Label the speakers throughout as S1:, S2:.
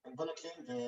S1: Kan va la tlem ve.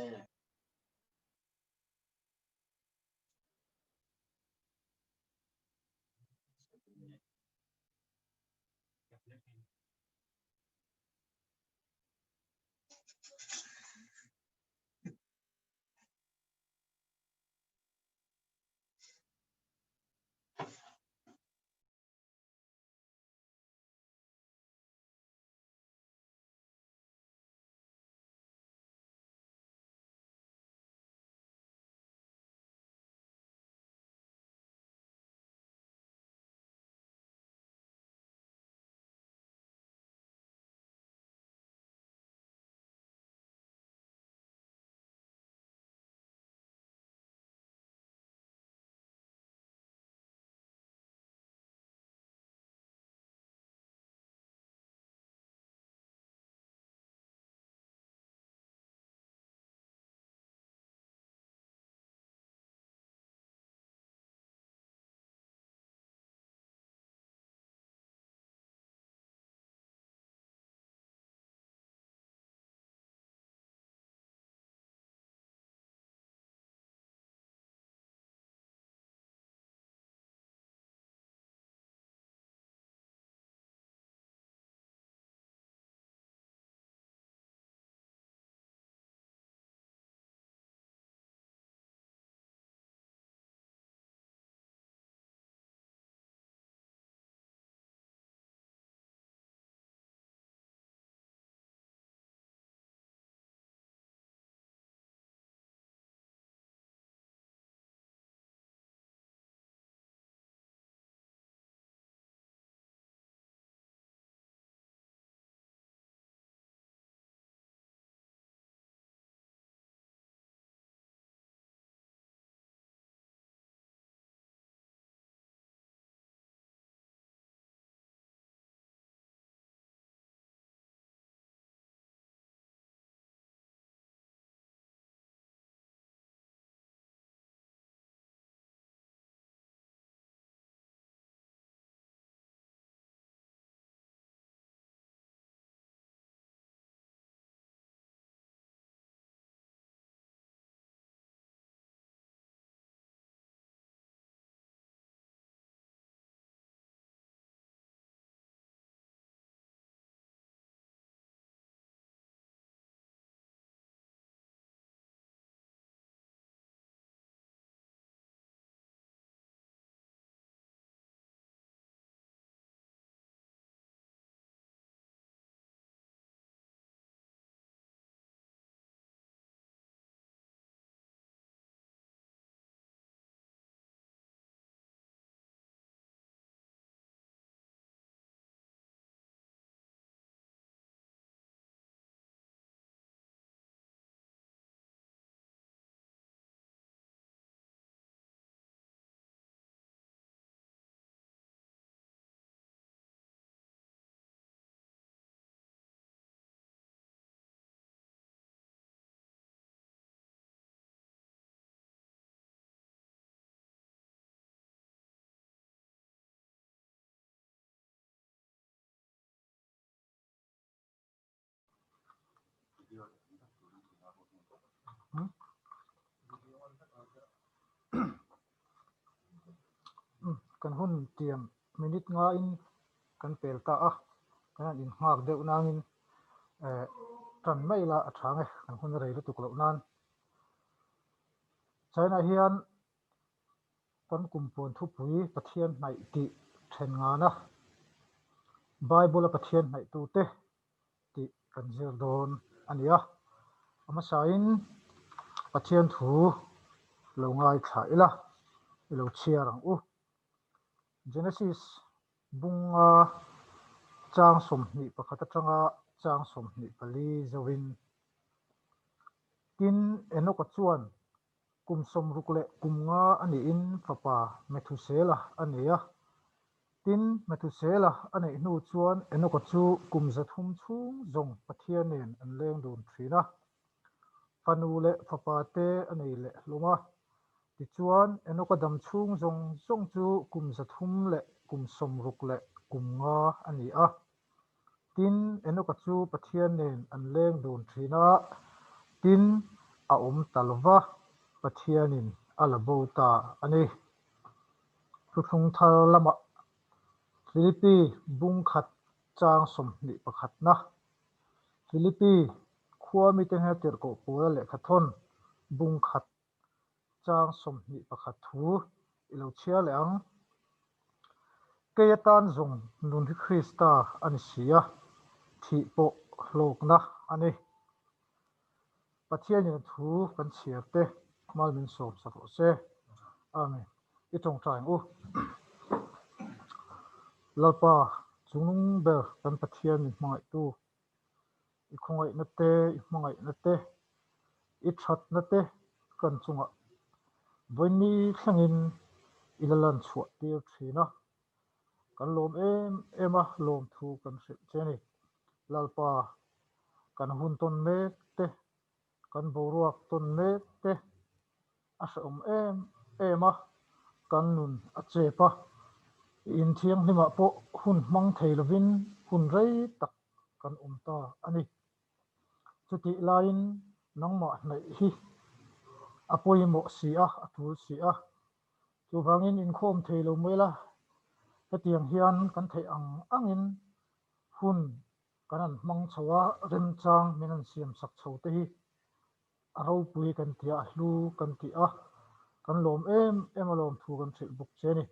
S2: Kan hun tiam minute ngain kan pel ta a, kan han innghak deuh nangin tan mai ila a tha nge kan hun rei lutuk loh nan. China hian kan kum puan thupui Pathian hnaih tih then ngana Bible-a Pathian hnaihtute tih kan zir dawn a ni a. A hmasain Pathian thu lo ngaithla ila, i lo chhiar ang u. Genesis bunga chang 21 atanga chang 24 zoin. Tin, Enoka chuan kum 65 a nihin fapa Methusela a nei a. Tin, Methusela a neih hnu chuan Enoka chu kum 300 chhung zawng Pathian nen an leng dun thin a. Fanu leh fapa te a nei leh hlawm a. Tichuan, Enoka dam chhung zawng zawng chu kum 365 a ni a. Tin, Enoka chu Pathian nen an leng dun thin a. Tin, a awm ta lo va, Pathianin a la bo ta a ni. Thuthlung thar lamah Philippi bung khat chang 20 pakhatna, Philippi khua mite hnena tirhkoh Paula lehkhathawn bung khat chang 21 thu i lo chhiar leh ang. Kei atan zawng nun hi Krista a ni si a, thih pawh hlawkna a ni. Pathianin a thu kan chhiar te mal min sawm sak rawh se. Amen. I tawngtai ang u. Lalpa, chungnung ber kan Pathian min hmangaihtu, i khawngaihna te, i hmangaihna te, i thatna te kan chungah vawiin thlengin i la lan chhuah tir thin a. Kan lawm em em a, lawmthu kan hrilh che a ni. Lalpa, kan hun tawn mek te, kan boruak tawn mek te a hrehawm em em a, kan nun a chep a. I inthianghlimah pawh hun hmang thei lovin hun rei tak kan awm ta a ni. Chutih laiin nangmah hnaih hi a pawimawh si a, a tul si a. Chuvangin inkhawm thei lo mai la, hetiang hian kan theih ang angin hun kan han hmang chho a, remchang min han siam sak chho te hi a ropui kan ti a, a hlu kan ti a, kan lawm em em a lawmthu kan hrilh bawk che a ni.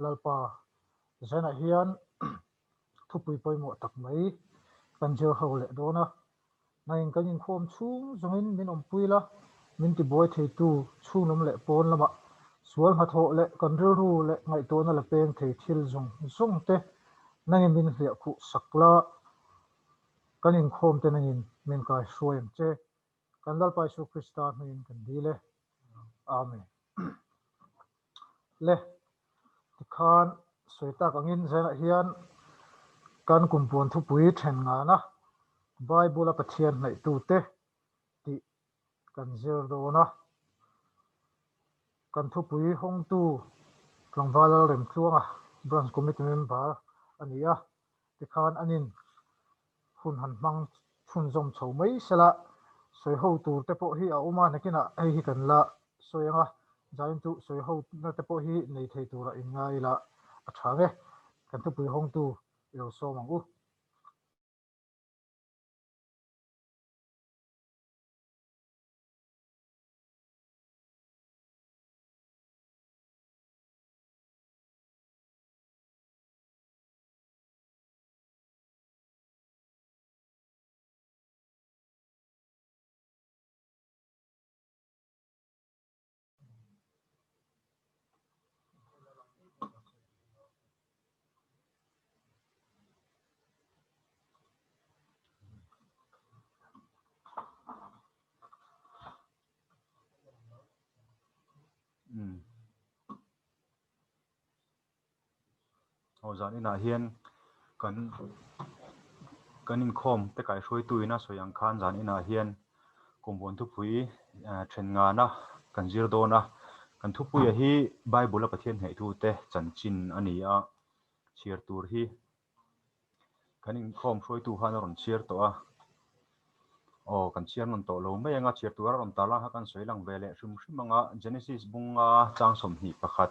S2: Lalpa Zanah hian thupui pawimawh tak mai kan zir ho leh dawn a, nangin kan inkhawm chhung zawngin min awmpui la, min tibuai theitu chhunglam leh pawn lamah sual hnathawh leh kan rilru leh ngaihtuahna la peng thei thil zawng zawng te nangin min hliah khuh sak la, kan inkhawm te nangin min kaihruai ang che. Kan Lalpa Isu Krista hmingin kan dil e. Amen. Le, tikhan sawi tak angin zengah hian kan kumpuan thupui then ngana Bible-a Pathian hnaihtute tih kan zir dawn a. Kan thupui hawngtu tlangval Lalremtluanga Branch Committee member a ni a, tikhan anin hun han hmang chhunzawm chho mai sela, sawi ho tur te pawh hi a awm a, nakinah hei hi kan la sawi ang a, zain chu sawi ho na te pawh hi nei thei tura inngai ila a tha nge, kan thupui hawngtu i lo sawm ang u.
S1: Aw zan inah hian kan kan inkhawm te kaihruaitu in a sawi ang khan zan inah hian kumbuan thupui then ngana kan zir dawn a, kan thupuia hi Bible a Pathian hnehtute chanchin a ni a, chhiar tur hi Kan inkhawm hruaitu khan a rawn chhiar tawh a, aw kan chhiar nawn tawh lo mai anga chhiar tur a rawn tar lang kha kan sawi lang ve leh hrim hrim anga Genesis bunga chang 21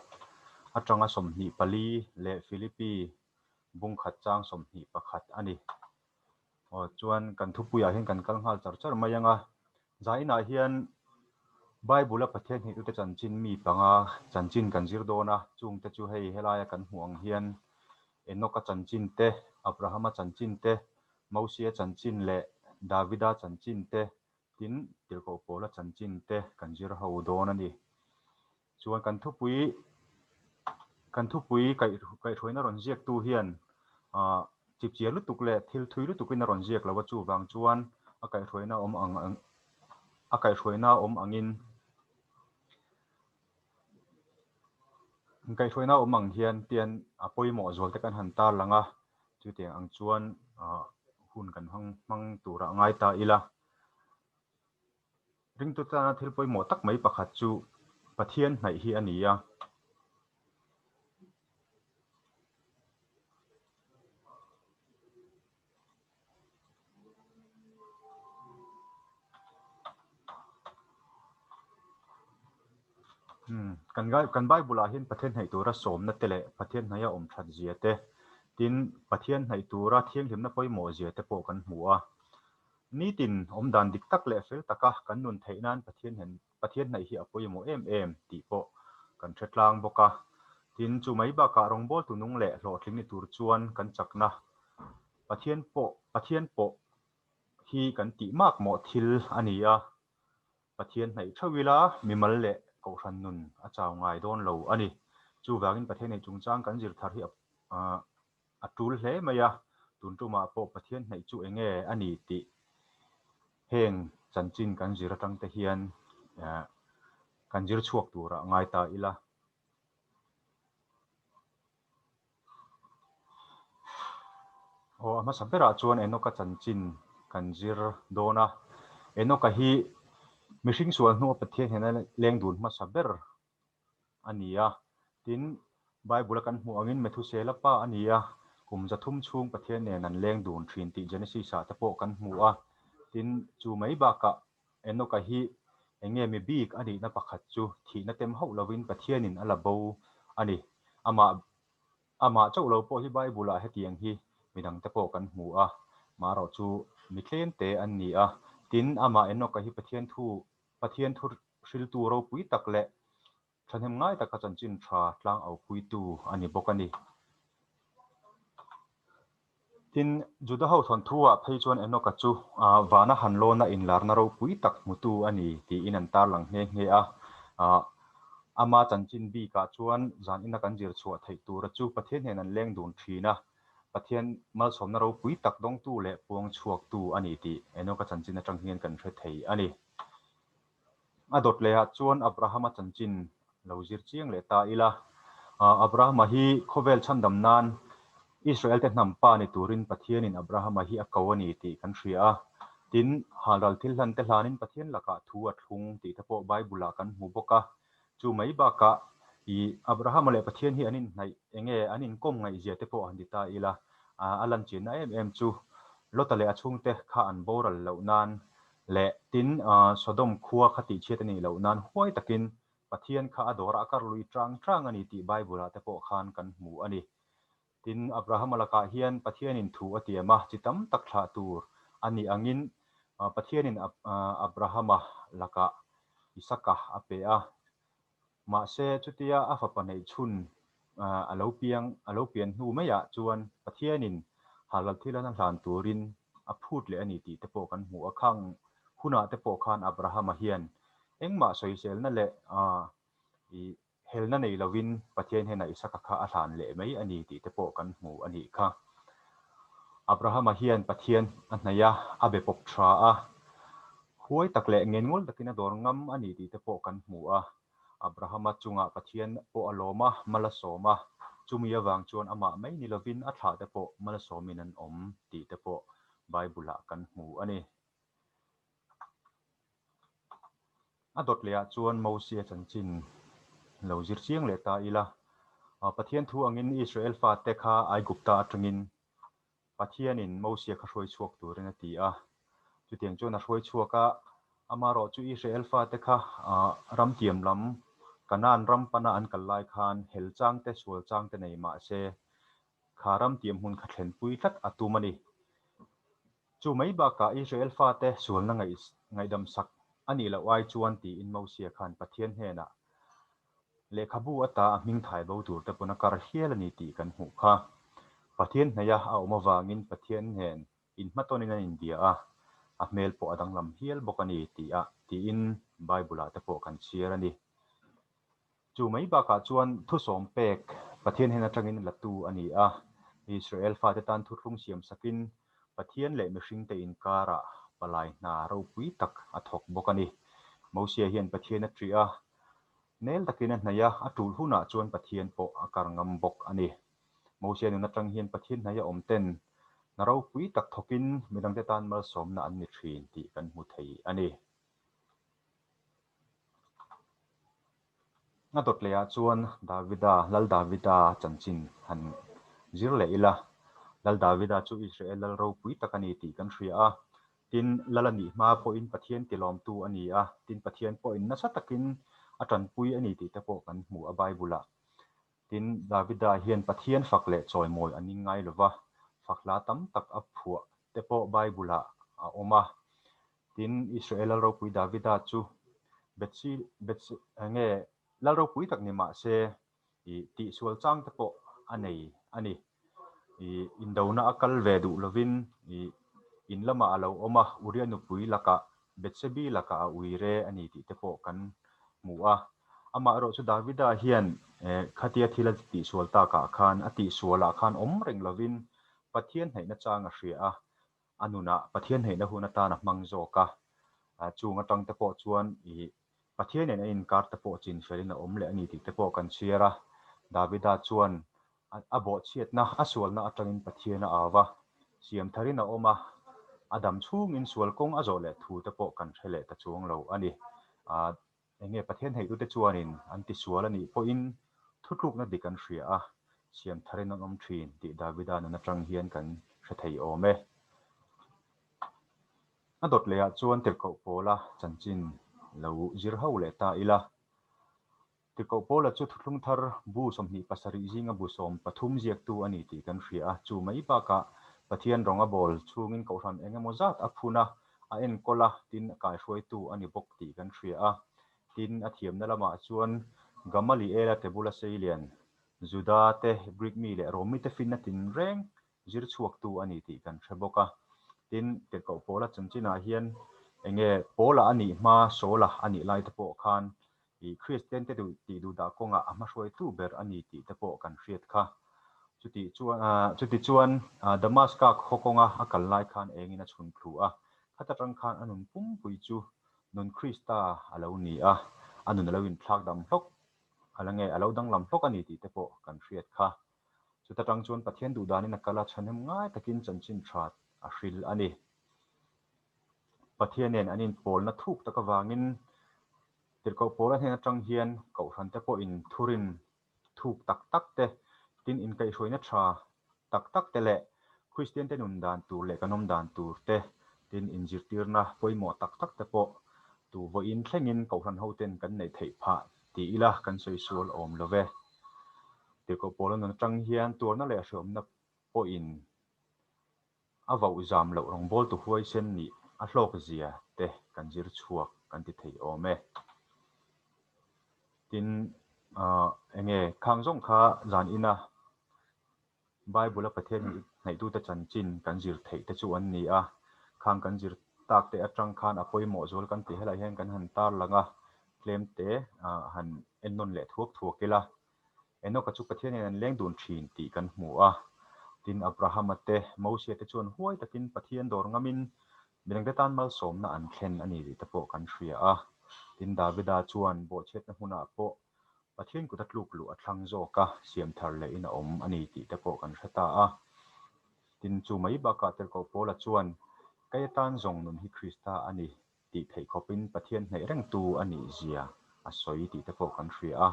S1: atanga 24 leh Philippi bung khat chang 21 a ni. Aw chuan kan thupuiah hian kan kal nghal char char mai anga zainah hian Bible a Pathian hnehtute chanchin mi panga chanchin kan zir dawn a, chungte chu hei helaia kan hmuh ang hian Enoka chanchin te, Abrahama chanchin te, Mosia chanchin leh Davida chanchin te, tin Tirhkoh Paula chanchin te kan zir ho dawn a ni. Chuan kan thupui kan thupui kaihhruaina rawn ziaktu hian chipchiar lutuk leh thil thui lutukin a rawn ziak lo a, chuvang chuan a kaihhruaina awm ang a kaihhruaina awm angin Inkaihhruaina awm ang hian tian a pawimawh zual te kan han tar lang a, chutiang ang chuan hun kan hmang hmang turah ngai ta ila. Ringtu tana thil pawimawh tak mai pakhat chu Pathian hnaih hi a ni a. Kan kan Bible ah hian Pathian hnaih tura sawmna te leh Pathian hnaia awm that zia te, tin Pathian hnaih tura thianghlimna pawimawh zia te pawh kan hmu a. Nitin awm dan dik tak leh fel taka kan nun theih nan Pathian Pathian hnaih hi a pawimawh em em tih pawh kan hre tlang bawk a. Tin, chu mai bakah rawngbawltu nung leh hlawhtling ni tur chuan kan chakna Pathian pawh Pathian pawh hi kan tih mak mawh thil a ni a. Pathian hnaih theuh ila mimal leh kohhran nun a chau ngai dawn lo a ni. Chuvangin Pathian hnaih chungchang kan zir thar hi a a tul hle mai a, tun tumah pawh Pathian hnaih chu eng nge a ni tih heng chanchin kan zir atang te hian kan zir chhuak turah ngai ta ila. Aw, a hmasa berah chuan Enoka chanchin kan zir dawn a, Enoka hi mihring sual hnua Pathian hnena leng dun hmasa ber a ni a. Tin, Bible-a kan hmuh angin Methusela pa a ni a, kum 300 chhung Pathian nen an leng dun thin tih Genesis-ah te pawh kan hmu a. Tin, chu mai bakah Enoka hi eng nge mi bik a nihna pakhat chu thihna tem hauh lovin Pathianin a la bo a ni. Amah amah chauh lo pawh hi Bible-ah hetiang hi midangte pawh kan hmu a, marawh chu mi tlemte an ni a. Tin, amah Enoka hi Pathian thu Pathian thu hriltu ropui tak leh thahnem ngai taka chanchin tha tlang aupuitu a ni bawk a ni. Tin, Juda ho thawnthu-ah phei chuan Enoka chu vana han lawna inlarna ropui tak hmutu a ni tiin an tarlang nghe nghe a. Ama chanchin bikah chuan zan ina kan zir chhuah theih tura chu Pathian hnen an leng dun thin a, Pathian malsawmna ropui tak dawngtu leh puang chhuaktu a ni tih Enoka chanchin atang hian kan hre thei a ni. A dawt lehah chuan Abrahama chanchin lo zir chiang leh ta ila. Abrahama hi khawvel chhandam nan Israel te hnam pa ni turin Pathianin Abrahama hi a ko a ni tih kan hria a. Tin, halral thil hlan te hlanin Pathian lakah thu a thlung tih te pawh Bible-ah kan hmu bawk a. Chu mai bakah i Abrahama leh Pathian hi an inhnaih enge an inkawm ngaihzia te pawh han ti ta ila, a lanchianna em em chu Lota leh a chhungte kha an boral loh nan leh tin Sodom khua kha tihchhiat a nih loh nan huai takin Pathian kha a dawrah a kar lui tang tang a ni tih Bible-ah te pawh khan kan hmu a ni. Tin, Abrahama lakah hian Pathianin thu a tiam a, chi tam tak thlah tur a nih angin Pathianin Abrahama lakah Isaka a pe a. Mahse, chutia a fapa neih chhun a lo piang a lo pian hnu maiah chuan Pathianin halal thil a hlan turin a phut leh a ni tih te pawh kan hmu a. Khang hunah te pawh khan Abrahama hian engmah sawiselna leh i Helna nei lovin Pathian hnenah Isaka kha a hlan leh mai a ni tih te pawh kan hmu a nih kha. Abrahama hian Pathian a hnaih a, a be pawp tha a, huai tak leh ngenngul takin a dawr ngam a ni tih te pawh kan hmu a. Abrahama chungah Pathian pawh a lawm a, mal a sawm a, chumi avang chuan amah mai ni lovin a thlah te pawh mal sawmin an awm tih te pawh Bible-ah kan hmu a ni. A dawt lehah chuan Mosia chanchin lo zir chiang leh ta ila. Pathian thu angin Israel fate kha Aigupta atangin Pathianin Mosia kha hruai chhuak turin a ti a. Chutiang chuan a hruai chhuak a, amaherawh chu Israel fate kha ram tiam lam Kanaan ram pana an kal lai khan hel chang te sual chang te nei mah se kha ram tiam hmun kha thlenpui tlat a tum a ni. Chu mai bakah Israel fate sualna ngaihdam sak a nih loh ai chuan tiin Mosia khan Pathian hnenah lehkhabu ata a hming thai bo tur te pawn a kar hial a ni tih kan hmuh kha. Pathian hnaih a a awm avangin Pathian hnen inhmatawnin an inbia a, a hmel pawh a danglam hial bawk a ni tih a tiin Bible-ah te pawh kan chhiar a ni. Chu mai bakah chuan thusawm pek Pathian hnen atangin latu a ni a, Israel fate tan thuthlung siam sakin Pathian leh mihringte inkarah palai hna ropui tak a thawk bawk a ni. Mosia hian Pathian a ṭih a, nel takin a hnaih a, a ṭul hunah chuan Pathian pawh a kar ngam bawk a ni. Mosia nun atang hian Pathian hnaih a awm ten hna ropui tak thawkin midangte tan malsawmna an ni ṭhin tih kan hmu thei a ni. A dawt lehah chuan Davida, Lal Davida chanchin han zir leh ila. Lal Davida chu Israel lal ropui tak a ni tih kan hria a. Tin, lal a nih hma pawhin Pathian tilawmtu a ni a. Tin, Pathian pawhin nasa takin a tanpui a ni tih te pawh kan hmu a Bible-ah. Tin, Davida hian Pathian fak leh chawimawi a ning ngai lo va, fak hla tam tak a phuah te pawh Bible-ah a awm a. Tin, Israel lal ropui Davida chu Betsi, Betsi, nge lal ropui tak ni mah se, i tihsual chang te pawh a nei a ni. I indona a kal ve duh lovin i in lamah a lo awm a, Uria nupui lakah Bethsebi lakah a ui re a ni tih te pawh kan hmu a. Amaherawhchu Davida hian khatia thil a tihsual takah khan a tihsualah khan awm reng lovin Pathian hnaihna chang a hria a, a nunah Pathian hnaihna hun atan a hmang zawk a. Chung atang te pawh chuan i Pathian nen a inkar te pawh chin felin a awm leh a ni tih te pawh kan chhiar a. Davida chuan a bawhchhiatna, a sualna atangin Pathian a au a, siam tharin a awm a, a dam chhungin sual kawng a zawh leh thu te pawh kan hre leh ta chuang lo a ni. Enge Pathian heitute chuanin an tisual a nih pawhin thutlukna dik an hria a, siam tharin an awm thin tih Davida nun atang hian kan hre thei awm e. A dawt lehah chuan tirhkoh pawla chanchin lo zir ho leh ta ila. Tirhkoh Paula chu thuthlung thar bu 27 zinga bu 13 ziaktu a ni tih kan hria a, chu mai bakah Pathian rawng a bawl chhungin kohhran eng emaw zat a phun a, a enkawl a, tin a kaihruaitu a ni bawk tih kan hria a. Tin, a thiamna lamah chuan Gamaliela te bula seilian, Juda te, Greek mi leh Rom mite finna tinreng zir chhuaktu a ni tih kan hre bawk a. Tin, Tirhkoh Paula chanchinah hian enge Paula a nih hma Saula a nih lai te pawh khan i Kristian te duh tih duhdah kawngah a hmahruaitu ber a ni tih te pawh kan hriat kha. Chuti chuan chuti chuan Damaska khaw kawnga a kal lai khan engin a chhun thlu a, khata tang khan a nun pumpui chu nun Krista a lo ni a, a nun a lo inthlak dam hlawk a la nge a lo danglam hlawk a ni tih te pawh kan hriat kha. Chuta tang chuan Pathian duhdanin a kal a, thahnem ngai takin chanchin tha a hril a ni. Pathian nen an inpawlna thuk tak avangin Tirhkoh Paula hnen atang hian Kohhran te pawhin thurin thuk tak tak te, tin inkaihhruaina tha tak tak te leh Kristian te nun dan tur leh kan awm dan tur te, tin inzirtirna pawimawh tak tak te pawh tu vawiin thlengin Kohhran hoten kan neih theih phah ti ila kan sawi sual awm lo ve. Tirhkoh Paula nun atang hian tuarna leh hreawmna pawhin a vauh zam loh rawngbawltu huaisen nih a hlawk zia te kan zir chhuak kan ti thei awm e. Tin, enge khang zawng kha zan ina Bible a Pathian hnaihtute chanchin kan zir theih te chu an ni a, khang kan zir tak te atang khan a pawimawh zual kan tih helai hian kan han tarlang a, tlem te han ennawn leh thuak thuak ila. Enoka chu Pathian in an leng dun thin tih kan hmu a. Tin, Abrahama te, Mosia te chuan huai takin Pathian dawr ngamin midangte tan malsawmna an thlen a ni tih te pawh kan hria a. Tin, Davida chuan bawhchhiatna hmunah pawh Pathian kut a tluk luh a thlang zawk a, siam thar lehin a awm a ni tih te pawh kan hre ta a. Tin, chu mai bakah Tirhkoh Paula chuan, Kei atan zawng nun hi Krista a ni tih theih khawpin Pathian hnaih rengtu a nih zia a sawi tih te pawh kan hria a.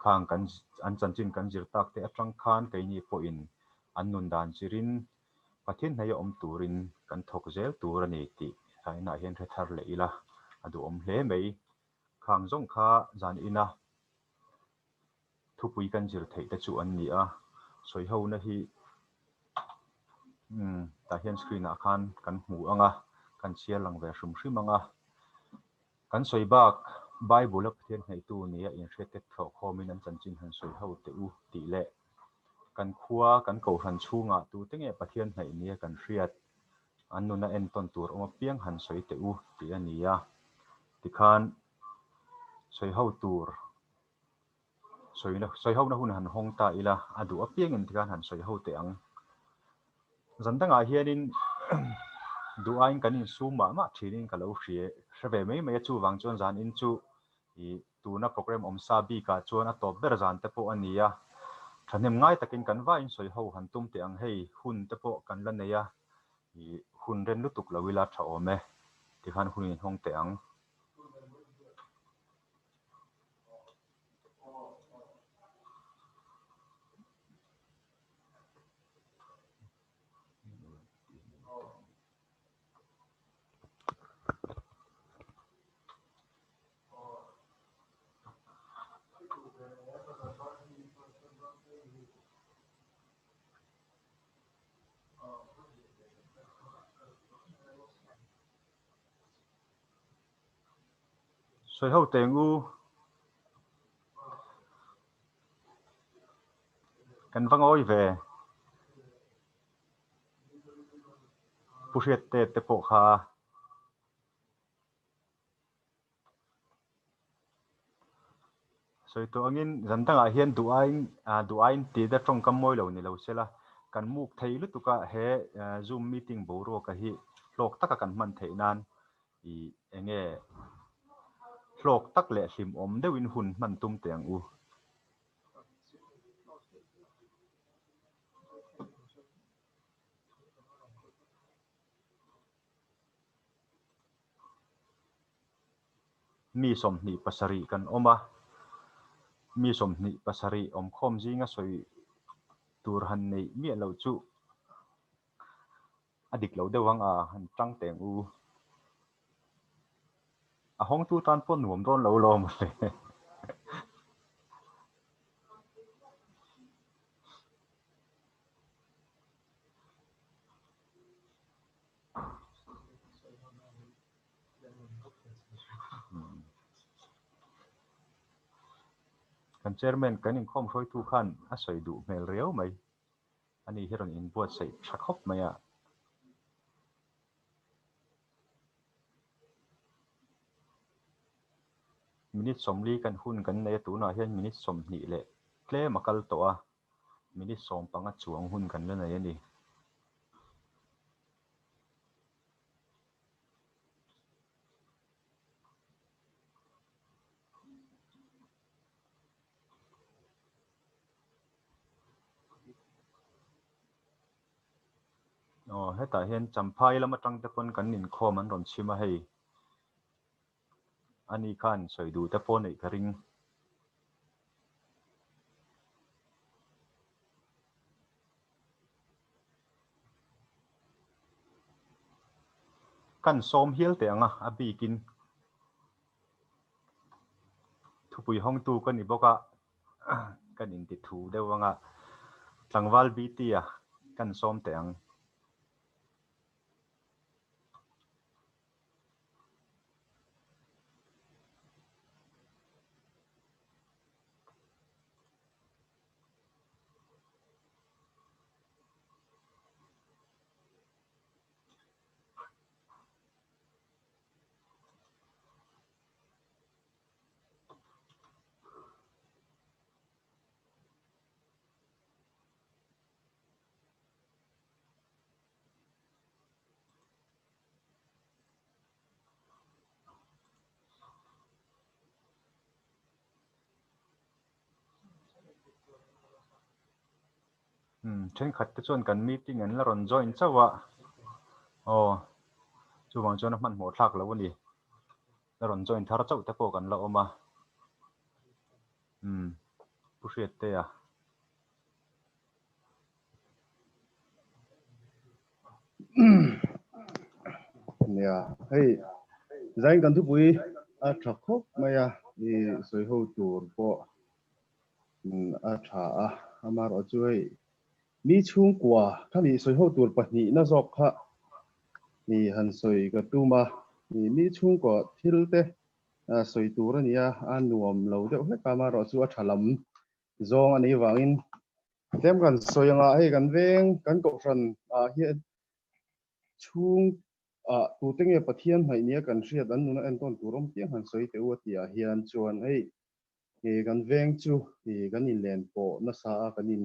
S1: Khang kan an chanchin kan zir tak te atang khan keini pawhin an nun dan zirin Pathian hnaih a awm turin kan thawk zel tur a ni tih zainah hian hre thar leh ila a duhawm hle mai. Khang zawng kha zan ina thupui kan zir theih te chu an ni a, sawi hona hi umm tah hian screen ah khan kan hmu ang a, kan chhiar lang ve hrim hrim ang a, kan sawi bak Bible a Pathian hnaihtu nia inhriat te thlawh khawmin an chanchin han sawi ho teh u tih leh kan khua kan kohhran chhungah tute nge Pathian hnaih nia kan hriat an nuna entawn tur awm apiang han sawi teh u tih a ni a, tikhan sawi ho tur Sawi hona hun han hawng ta ila, a duh apiangin tikhan han sawi ho teh ang. Zan dangah hianin duh aiin kan insum mah mah thinin ka lo hria hre ve mai mai a, chuvang chuan zan in chu ih tuna program awm sa bikah chuan a tawp ber zan te pawh a ni a, thahnem ngai takin kan vaiin sawi ho han tum teh ang hei hun te pawh kan la nei a, ih hun ren lutuk lo ila tha awm e tikhan hun inhawng teh ang. Sawi ho teng u. Kan va ngawi ve. Pu Hriat te te pawh kha. Sawi tawh angin zan dangah hian duh aiin duh aiin tih te tawngkam mawi lo ni lo sela, kan muk thei lutuk a, he zoom meeting boruaka hi hlawk taka kan hman theih nan ih eng nge hlawk tak leh hlimawm deuhin hun hman tum teh ang u. Mi 27 kan awm a, mi 27 awmkhawm zinga sawi tur han neih miah loh chu a dik lo deuh ang a, han tang teng u. A hawngtu tan pawh nuam dawn lo lawm le. Kan chairman kan inkhawm hruaitu khan a sawi duh hmel riau mai. Ani hi rawn inbuatsaih tha khawp mai a. Minute 40 kan hun kan nei a, tunah hian minute 20 leh tlem a kal tawh a. Minute 15 chuang hun kan la nei a ni. Aw hetah hian Champhai lam atang te pawn kan inkhawm an rawn chhim a hei. Ani khan sawi duh te pawh neih ka ring. Kan sawm hial teh ang a, a bikin thupui hawngtu ka ni bawk a, kan inti thu deuh ang a, tlangval BT a kan sawm teh ang. Thenkhat te chuan kan meeting an la rawn join chauh a, aw chuvang chuan a hmanhmawh thlak lo a ni. La rawn join thar chauh te pawh kan la awm a, umm Pu Hriattea.
S3: Nia, hei zain kan thupui a tha khawp mai a, i sawi ho tur pawh a tha a, amaherawh chu hei mi chhungkua khami sawi ho tur pahnihna zawk kha i han sawi ka tum a, mi chhungkua thil te sawi tur a nia, a nuam lo deuh hlek a, amaherawh chu a tha lam zawng a nih vangin Tlem kan sawi anga hei kan veng kan kohhran ah hian chhung ah tute nge Pathian hnaih nia kan hriat an nuna entawn tur awm piang han sawi teh u a tih ah hian chuan hei kan veng chu kan inlen pawh nasa a kan in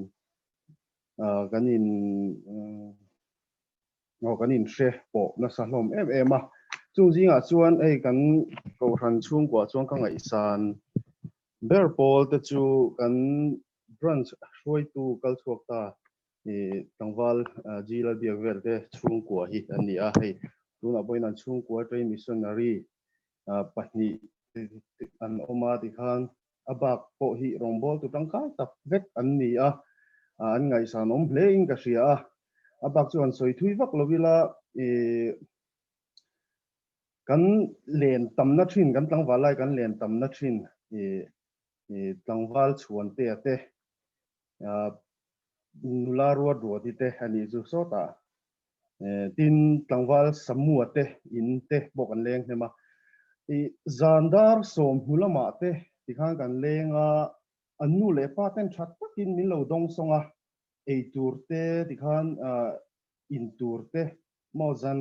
S3: kan in aw kan inhre pawh nasa hlawm em em a chung zingah chuan hei kan kohhran chhungkuah chuan ka ngaihsan ber pawl te chu kan Branch hruaitu kal chhuak ta i tlangval G Lalbiak vel te chhungkua hi an ni a, hei tunah pawhin an chhungkua train missionary pahnih an awm a tikhan a bak pawh hi rawngbawltu tangkai tak vek an ni a, an ngaihsan awm hle in ka hria a, a bak chu han sawi thui vak lo ila i kan len tamna thin kan tlangval lai kan len tamna thin i tlangval chhuan te a te, nula ruat ruati te a nih chu sawtah tin tlangval Samua te in te pawh kan leng hnem a. I zan dar sawm hnu lamah te tikhan kan leng a, an nu leh pa ten tha takin min lo dawng sawng a, ei tur te tikhan in tur te maw zan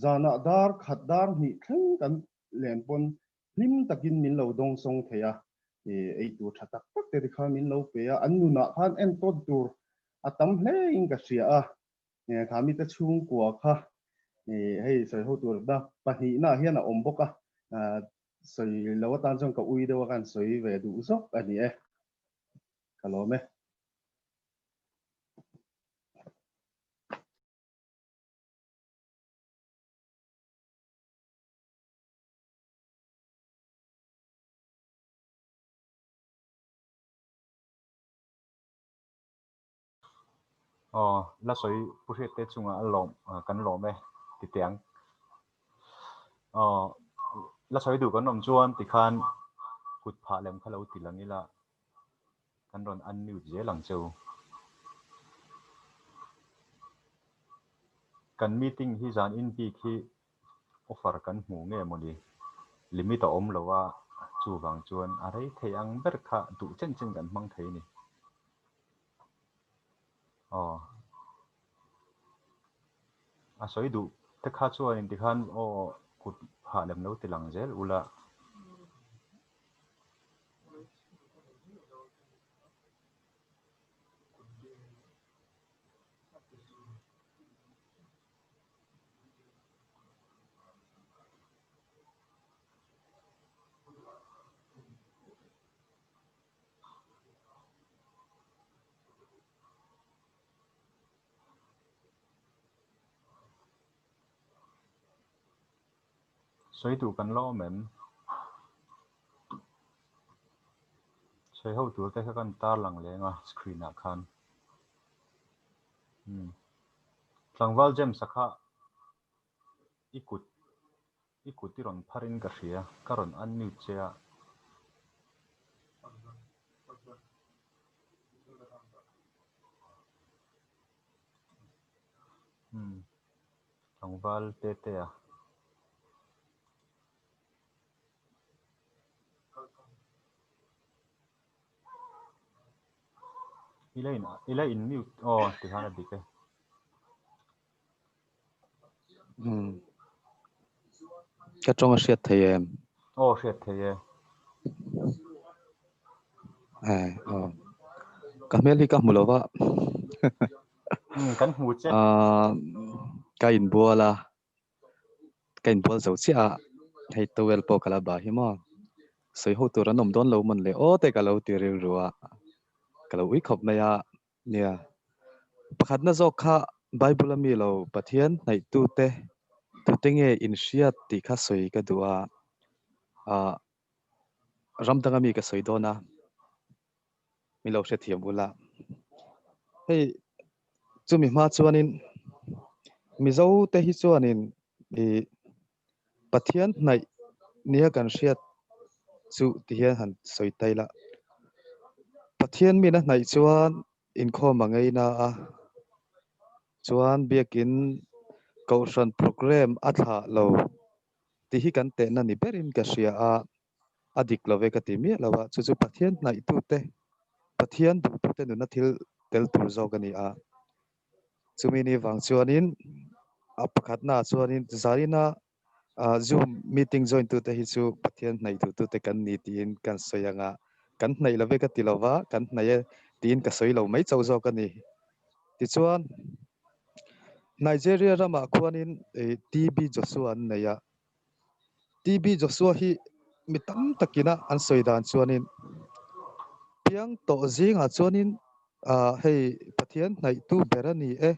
S3: zanah dar khat dar hnih thleng kan len pawn hlim takin min lo dawng sawng thei a, ei tur tha tak tak te tikhan min lo pe a, an nunah khan entawn tur a tam hle in ka hria a. Kha mite chhungkua kha hei sawi ho tur na pahnihna hian a awm bawk a, sawi lo atan chuan ka ui deuh a kan sawi ve duh zawk a ni e. Ka lawm e.
S1: Aw, la sawi Pu Hriatte chungah a lawm, kan lawm e ti teh ang. Aw, la sawi duh kan awm chuan tikhan kut phah lem kha lo ti lang ila kan rawn unmute zel ang che u. Kan meeting hi zan in bik hi offer kan hmu nge mawni limit a awm lo a, chuvang chuan a rei thei ang ber kha duh chen chen kan hmang thei a ni. Aw. A sawi duh te kha chuan in tikhan aw kut phah lem lo ti lang zel ula. Sawi duh kan la awm em? Sawi ho tur te kha kan tar lang leng a screen ah khan. Umm. Tlangval James-a kha i kut i kut i rawn phar in ka hria, ka rawn unmute che a. Umm. Tlangval Tetea. I la in i la in mute aw ti khan a dik e.
S4: Hmm. Ka tawng a hriat thei em?
S1: Aw hriat thei e.
S4: Eh, aw. Ka hmel hi ka hmu lova.
S1: Hmm, kan hmu che.
S4: Ah, ka inbual a. Ka inbual zo chiah a, hei towel pawh ka la bah hi maw. Sawi ho tur an awm dawn lo mawn le aw te ka lo ti rilru a, ka lo ui khawp mai a, nia. Pakhatna zawk kha Bible a mi lo Pathian hnaihtute tute nge inhriat tih kha sawi ka duh a, ah ram danga mi ka sawi dawn a, min lo hrethiam ula. Hei chumi hma chuanin Mizo te hi chuanin ih Pathian hnaih nia kan hriat chu ti hian han sawi ta ila. Pathian mina hnaih chuan inkhawm a ngei na a, chuan biakin kohhran program a thlah lo tih hi kan tehna ni berin ka hria a. A dik lo ve ka ti miah lo a, chu chu Pathian hnaihtute, Pathian duhtute nuna thil tel tur zawk a ni a. Chumi ni vang chuanin a pakhatnaah chuanin zaina Zoom meeting join tute hi chu Pathian hnaih duhtute kan ni tiin kan sawi ang a, kan hnaih lo ve ka ti lo va, kan hnaih e tiin ka sawi lo mai chauh zawk a ni. Tichuan, Nigeria ramah khuanin TB Joshua an nei a, TB Joshua hi mi tam takina an sawi dan chuanin piang tawh zingah chuanin ah hei Pathian hnaihtu ber a ni e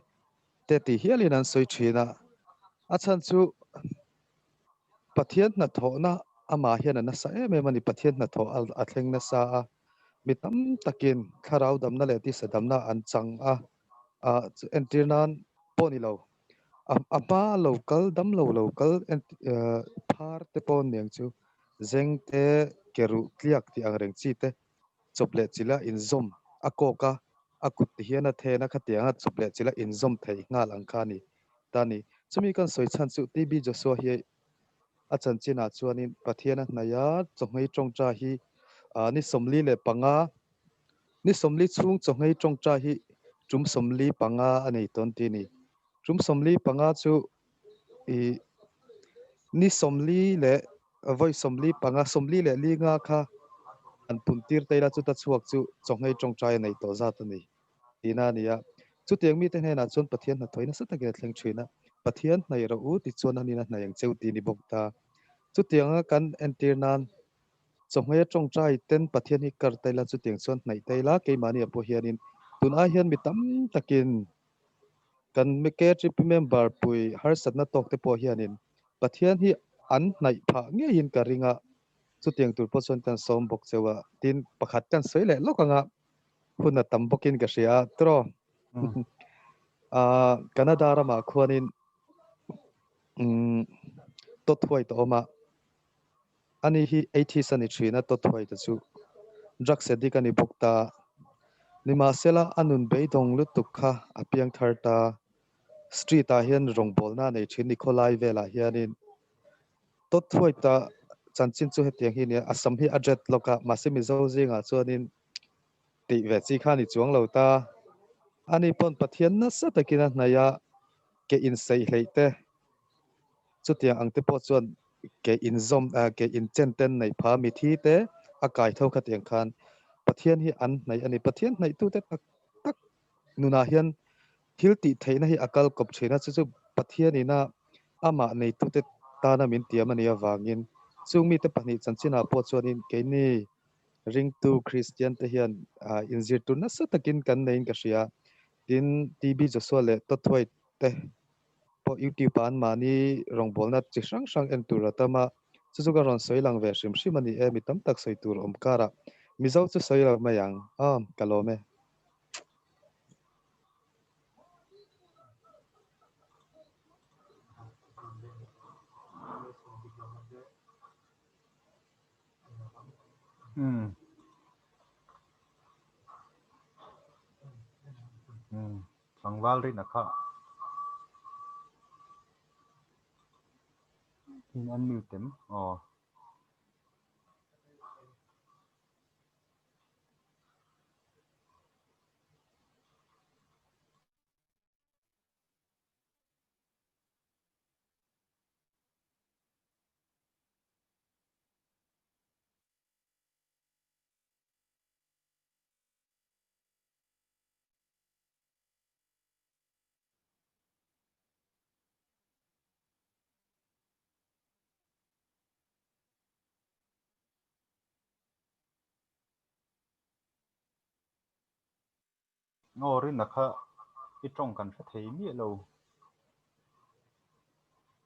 S4: te tih hialin an sawi thin a. A chhan chu Pathian hnathawhna amah hian a nasa em em a ni. Pathian hnathawh a thleng nasa a, mi tam takin thlarau damna leh tisa damna an chang a, ah entir nan pawh ni lo. A hma lo kal dam lo lo kal phar te pawh aniang chu zeng te ke ruh tliak tih ang reng chi te chawp leh chilh a inzawm a kawk a a kut ti hian a then a khatiang a chawp leh chilh a inzawm theih nghal ang kha a ni ta a ni. Chumi kan sawi chhan chu TB Joshua hi A chanchinah chuanin Pathian a hnaih a, chawhmei tawngtai hi ni 45, ni 40 chhung chawhmei tawngtai hi tum 45 a nei tawn tih a ni. Tum 45 chu ih ni 40 leh vawi 45, 45 kha an pun tir ta ila chuta chhuak chu chawhmei tawngtai a nei tawh zat a ni. Tihna a ni a. Chutiang mite hnenah chuan Pathian hnathawih nasa takin a thleng thin a, Pathian hnaih rawh u tichuan a nina hnaih ang cheu tih a ni bawk ta. Chutianga kan entir nan chawhmei a tawngtai ten Pathian hi kar ta ila chutiang chuan hnaih ta ila keimahni ah pawh hianin tun ai hian mi tam takin kan KTP member pui harsatna tawk te pawh hianin Pathian hi an hnaih phah ngeiin ka ring a, chutiang tur pawh chuan kan sawm bawk cheu a, tin pakhat kan sawi leh lawk ang a. Hun a tam bawkin ka hria a, tiraw? Aaa Canada ramah khuanin umm tawthuai ta awm a, ani hi atheist a ni thin a tawthuai te chu drugs addict a ni bawk ta. Nimahsela a nun beidawng lutuk kha a piang thar ta, street ah hian rawngbawlna a nei thin ni khawlai velah hianin tawthuai ta chanchin chu hetiang hi a nia, a sam hi a dreadlock a, mahse Mizo zingah chuanin Tih ve chi kha ni chuang lo ta. Ani pawn Pathian nasa takin a hnaih a, ke insaih hleih te, chutiang ang te pawh chuan ke inzawm, ke inchen ten neih pha mithi te a kai tho khatiang khan Pathian hi an hnaih a ni. Pathian hnaihtute tak tak nunah hian thil tih theihna hi a kal kawp thin a, chu chu Pathianina amah neitute tana min tiam a nih avangin chung mite pahnih chanchinah pawh chuanin keini Ringtu Kristian te hian inzir tur nasa takin kan neiin ka hria. Tin, TB Joshua leh Todd White te pawh YouTube ah anmahni rawngbawlna chi hrang hrang en tur a tam a, chu chu ka rawn sawi lang ve hrim hrim a ni e, mi tam tak sawi tur awm karah Mizo chu sawi lo mai ang. Aw, ka lawm e.
S1: Umm. Umm. Tlangval rin a kha. In unmute em? Aw. Aw rinna kha i tawng kan hre thei miah lo.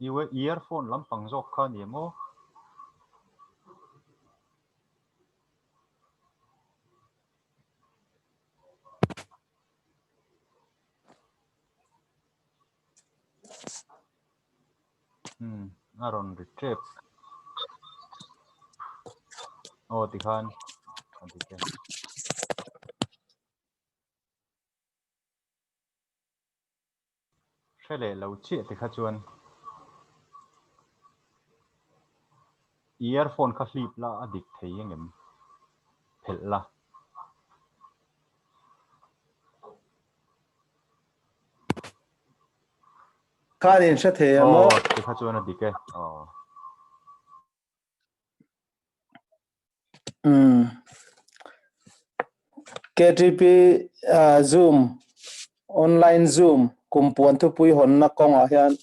S1: I earphone lampang zawk kha a ni em aw? Umm a rawn ri tep. Aw tikhan a dik e. Hre leh lo chiah ti kha chuan earphone kha hlip la a dik thei engem phelh la.
S5: Khan in hre thei a maw?
S1: Aw ti kha chuan a dik e. Aw.
S5: Umm. KTP Zoom online Zoom kum puan thupui hawnna kawngah hian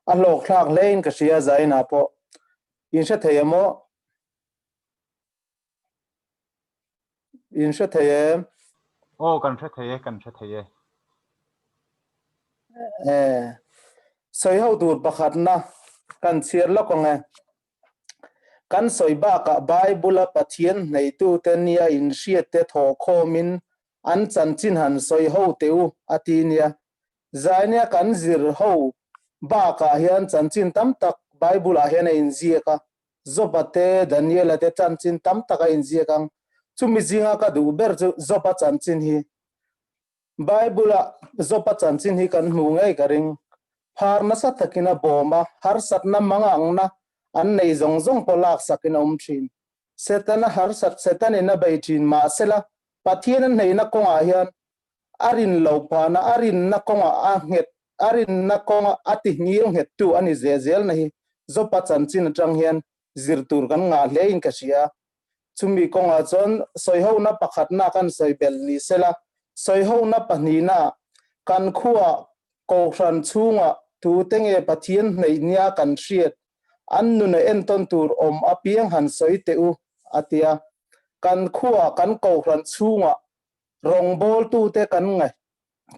S5: a hlawk thlak hle in ka hria Zaina pawh in hre thei em aw? In hre thei em?
S1: Aw kan hre thei e, kan hre thei e.
S5: Eh, sawi ho tur pakhatna kan chhiar lawk ang e. Kan sawi bakah Bible-a Pathian hneitute nia inhriatte thawhkhawmin an chanchin han sawi ho teh u, a ti nia. Zainia kan zir ho bakah hian chanchin tam tak Bible-ah hian a inziak a, Job-a te, Daniel-a te chanchin tam tak a inziak ang. Chumi zinga ka duh ber chu Job-a chanchin hi. Bible-ah Job-a chanchin hi kan hmu ngei ka ring. Phar nasa takin a bawm a, harsatna mangangna An nei zawng zawng pawh laksakin a awm thin. Setana harsat Setanin a bei thin. Mahsela, Pathian a hneihna kawngah hian a rin lo phahna, a rinna kawngah a nghet, a rinna kawnga a ti ngil nghettu a ni zel zelna hi Jopa chanchin atang hian zir tur kan ngah hlein ka hria. Chumi kawngah chuan sawihona pakhatna kan sawi belh ni sela, sawihona pahnihna kan khuaa Kohhran chhunga tute nge Pathian hneih nia kan hriat, an nuna entawn tur awm apiang han sawi teh u, a ti a. Kan khuaa kan Kohhran chhunga rawngbawltute kan ngaih,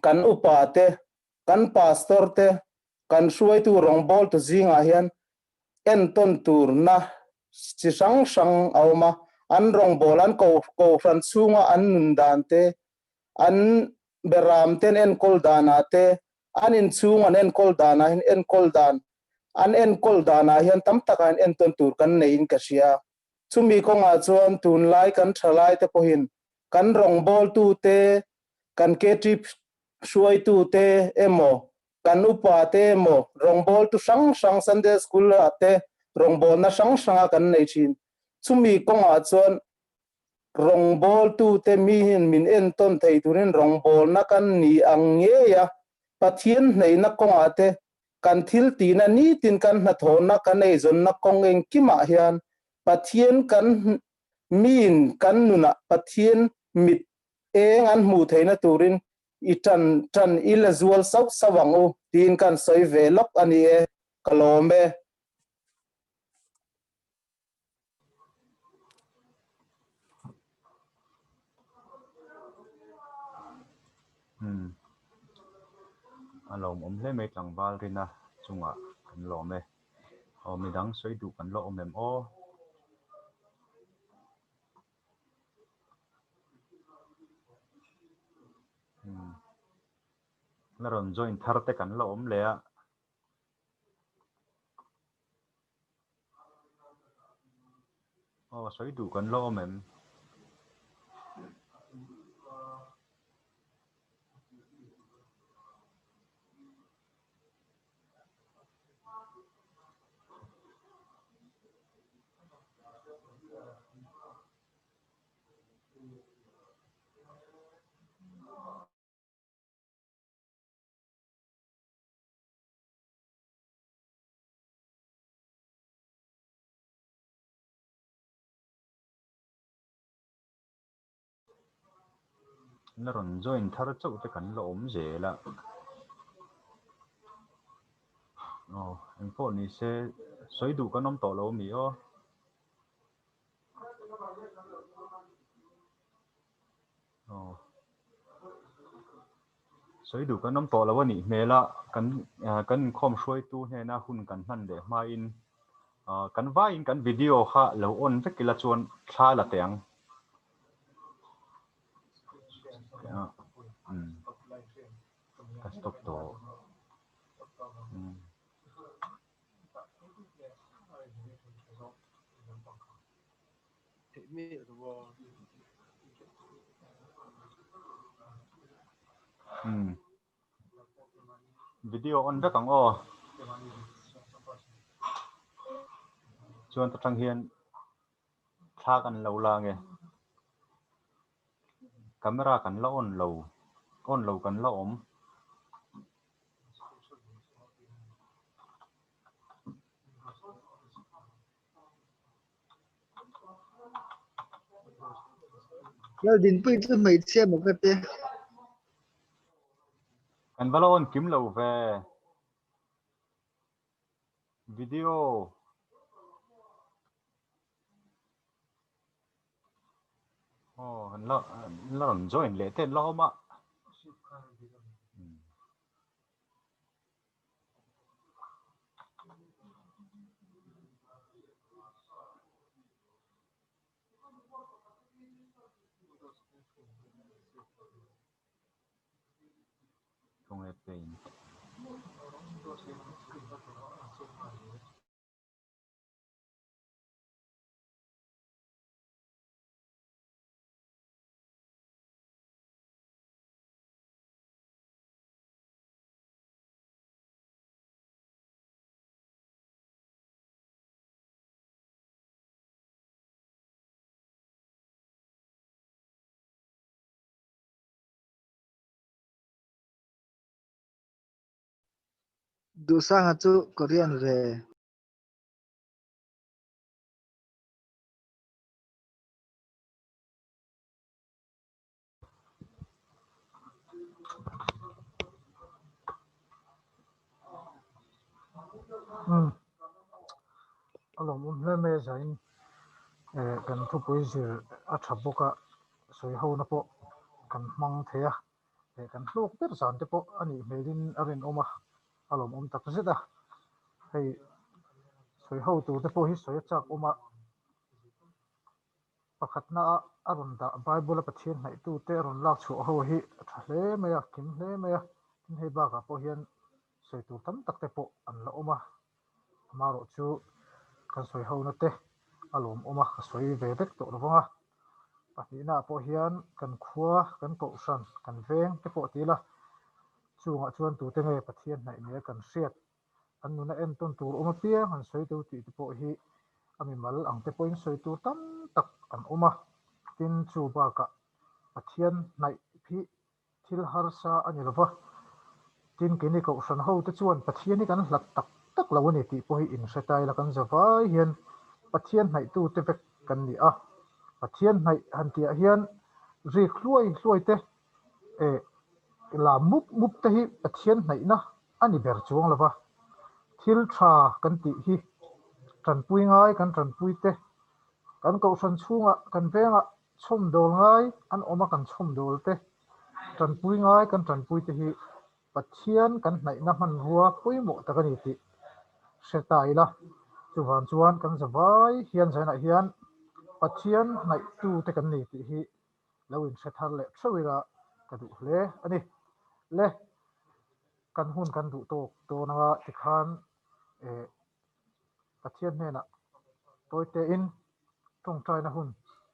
S5: kan upate, kan pastor te, kan hruaitu rawngbawltu zingah hian entawn turna chi hrang hrang a awm a, an rawngbâwl, an kohhran chhunga an nun dan te, an beram ten enkawl danah te, an inchhung an enkawl danah hian enkawl dan, an enkawl danah hian tam takah hian entawn tur kan neiin ka hria. Chumi kawngah chuan tunlai kan thalaite pawhin kan rawngbâwltute, kan KTP hruaitute emaw, kan upate emaw rawngbawltu hrang hrang Sunday School ah te rawngbawlna hrang hranga kan nei thin. Chumi kawngah chuan rawngbawltute mihin min entawn thei turin rawngbawlna kan ni ang ngei a, Pathian hneihna kawngah te kan thil tihna nitin kan hnathawhna kan eizawnna kawng engkimah hian Pathian kan miin kan nunah Pathian mit eng an hmuh theihna turin i ṭan ṭan i la zual sauh sauh ang u tiin kan sawi ve lawk a ni e, ka lawm e.
S1: Umm a lawmawm hle mai tlangval rina chungah kan lawm e. Aw midang sawi duh kan la awm em aw. La rawn join thar te kan la awm leh a. Aw sawi duh kan la awm em? La rawn join thar chauh te kan la awm zel a. Aw engpawh ni se sawi duh kan awm tawh lo ami aw. Aw sawi duh kan awm tawh lo a nih hmel a kan kan inkhawm hruaitu hnena hun kan hman leh hmain kan vaiin kan video kha lo on vek ila chuan thla la teh ang. Ka stop tawh. Video on vek ang aw. Chuan ta tang hian thla kan lo la nge. Camera kan la on lo, on lo kan la awm.
S6: Laldinpuii chu hmeichhia maw ka tia.
S1: Kan va la on kim lo ve. Video. Aw kan la la rawn join leh te an la awm a. Khawnge paint.
S6: Duhsanga chu Korean ve.
S2: Um a lawmawm hle mai a zain eh kan thupui zir a tha bawk a sawi ho na pawh kan hmang thei a eh kan hlawk ber zan te pawh a nih hmelin a rinawm a a lawmawm tak zet a hei sawi ho tur te pawh hi sawi a chak awm a. Pakhatna a a rawn dah Bible a Pathian hnaihtute a rawn lak chhuah ho hi a tha hle mai a, kim hle mai a, tin hei bakah pawh hian sawi tur tam tak te pawh an la awm a, amaherawh chu kan sawi hona te a lawmawm a, ka sawi ve vek tawh lo vang a, pahnihna ah pawh hian kan khua, kan kohhran, kan veng te pawh ti ila, chungah chuan tute nge Pathian hnaih nia kan hriat An nuna entawn tur awm apiang an sawi deuh tih te pawh hi a mimal ang te pawhin sawi tur tam tak an awm a. Tin, chu bakah Pathian hnaih hi thil harsa a ni lova, tin keini kohhran ho te chuan Pathian hi kan hlat tak tak lo a ni tih pawh hi inhre ta ila kan zavai hian Pathian hnaihtu te vek kan ni a. Pathian hnaih han tihah hian rik hluai hluai te eh la mup mup te hi Pathian hnaihna a ni ber chuang lova, thil tha kan tih hi tanpui ngai kan tanpui te, kan kohhran chhungah kan vengah chhawmdawl ngai an awm a kan chhawmdawl te, tanpui ngai kan tanpui te hi Pathian kan hnaihna hmanrua pawimawh tak a ni tih hre ta ila. Chuvang chuan kan zavai hian zainah hian Pathian hnaihtute kan ni tih hi lo inhre thar leh theuh ila ka duh hle a ni. Le, kan hun kan duh tawk dawn anga tikhan eh Pathian hnenah tawi tein tawngtaina hun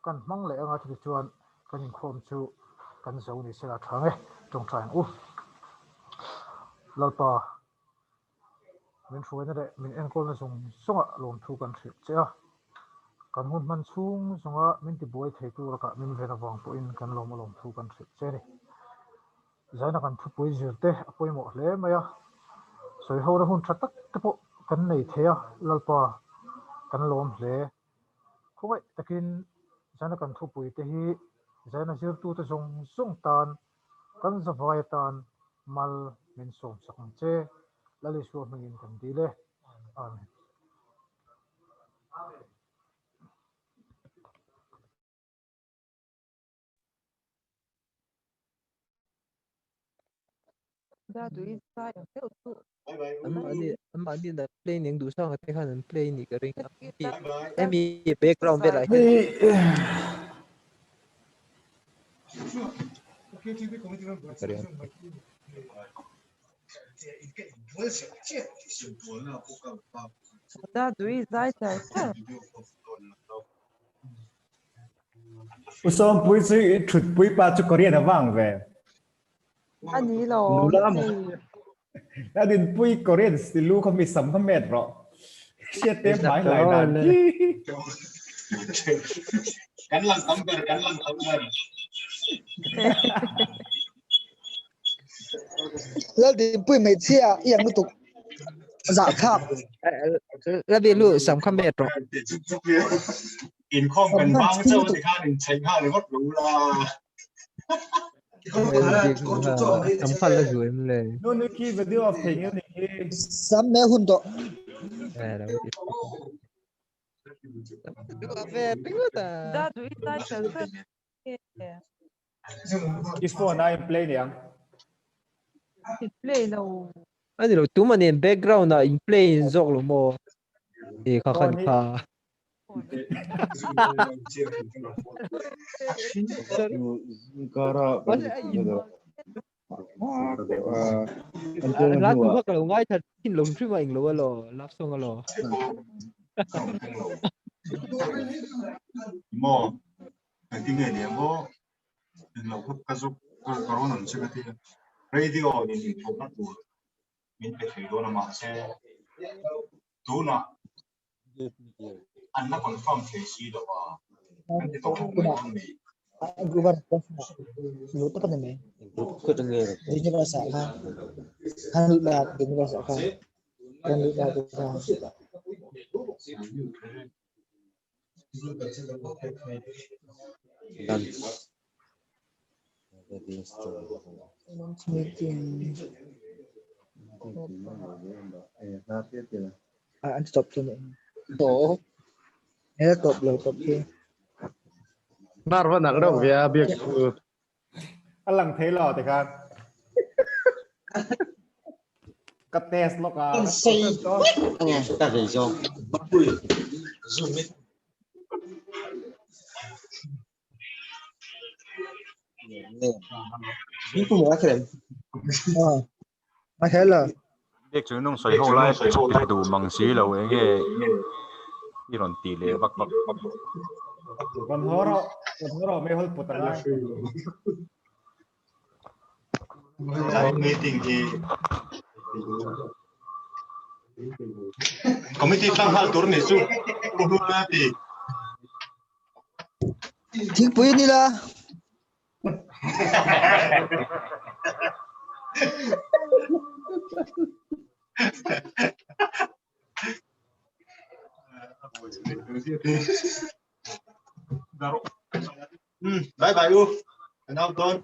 S2: kan hmang leh anga chutichuan chuan kan inkhawm chu kan zo ni sela tha nge tawngtai ang u. Lalpa min hruaina leh min enkawlna zawng zawngah lawmthu kan hrilh che a, kan hun hman chhung zawnga min tibuai theitu lakah min ven avang pawhin kan lawm a lawmthu kan hrilh che a ni. Zaina kan thupui zir te a pawimawh hle mai a, sawi hona hun tha tak te pawh kan nei thei a, Lalpa kan lawm hle. Khawngaih takin zaina kan thupui te hi zaina zirtute zawng zawng tan kan zavai atan mal min sawmsak ang che. Lal Isua hmingin kan dil e. Amen.
S7: Anmahni an play ning duh sang te khan an play nih ka ring a. Hemi background velah hian
S8: U Sawmpui chu i thutpui pa chu Korean a vang ve.
S9: A ni lo.
S8: Nula maw? La dinpui Korean si lu kha mi sam kha met rawh. Hriat te hmai hlai dan khi.
S10: Kan lang tam ber, kan lang tam ber.
S6: Laldinpui hmeichhia i ang lutuk. Zahthlak.
S7: La bi lu sam kha met rawh.
S10: Inkhawm kan bang chauh ti khan in chheih nghal ringawt lo la.
S7: Sam kha la zu em le.
S8: Nu ni khi video of thei nge ni khi.
S6: Sam me hun tawh.
S9: Da duh i zai fel fel.
S8: I phone a in play niang.
S9: I play lo.
S7: Ani lo tuma nen background ah in play in zawk lo maw. E kha khan kha.
S3: Kara
S7: La tu kha ka lo ngai that thin lo hrim a eng lo a lo love song a lo.
S10: Mo engtin nge ni ang aw englo kha ka zuk ka rawn ang che ka ti a radio in inthawhna tur min pe thei dawn a mahse tunah an la confirm thei si lo a kan ti tawh mai dawn mi.
S6: Lunch meeting. Ah, an stop chu ni.
S5: To.
S6: He top lo top hi.
S11: Nar va nak reuh ve a biak chu.
S8: A lang thei lo te khan. Ka test lawk a.
S12: An sei ange ka vei zawk.
S6: A hela.
S1: Biak chu nung sawi ho lai a duh mang si lo enge i rawn ti leh vak vak.
S8: Rawn haw rawh, rawn haw rawh mei hawl put a ngai.
S10: Meeting hi committee tlang hal tur ni chu pu Hluna ti.
S6: Thingpui ni la.
S10: Bye bye u. An out dawn.